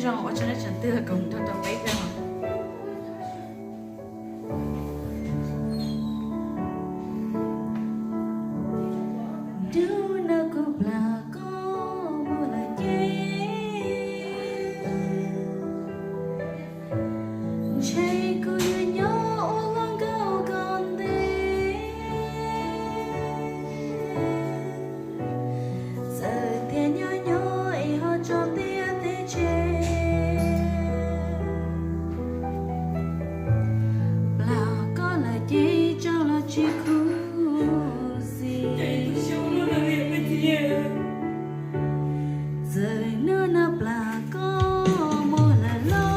Zoo, ua tsaug nej tseem tuaj koom nrog rau peb thiab. Hnub no kuv plam koj mus lawm ces, ntshe kuv yuav nyob ua hluas nkauj kom ntev. Txawm tias nyob nyob es ho tso ntiaj teb tseg, plam koj lawm ces tso los tsis khuv xim. Txawm hnub no plam koj mus lawm los,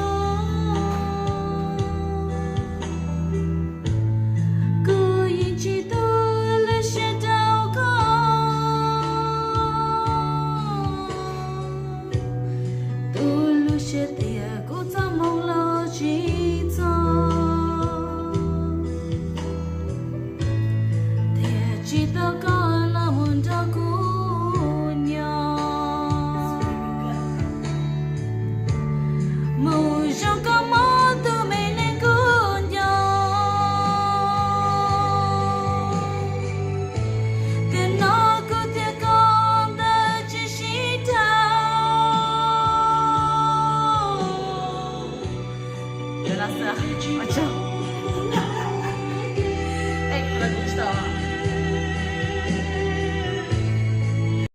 kuv yeej tsis tu lub siab rau koj. Tu lub siab tias kuv txoj hmoo los tsis txog, thiaj tsis tau koj los mus nrog kuv nyob. Mus zoo koj muab tus me neeg kuv nco, tiam no kuv thiab koj ntawd tsis sib dhau.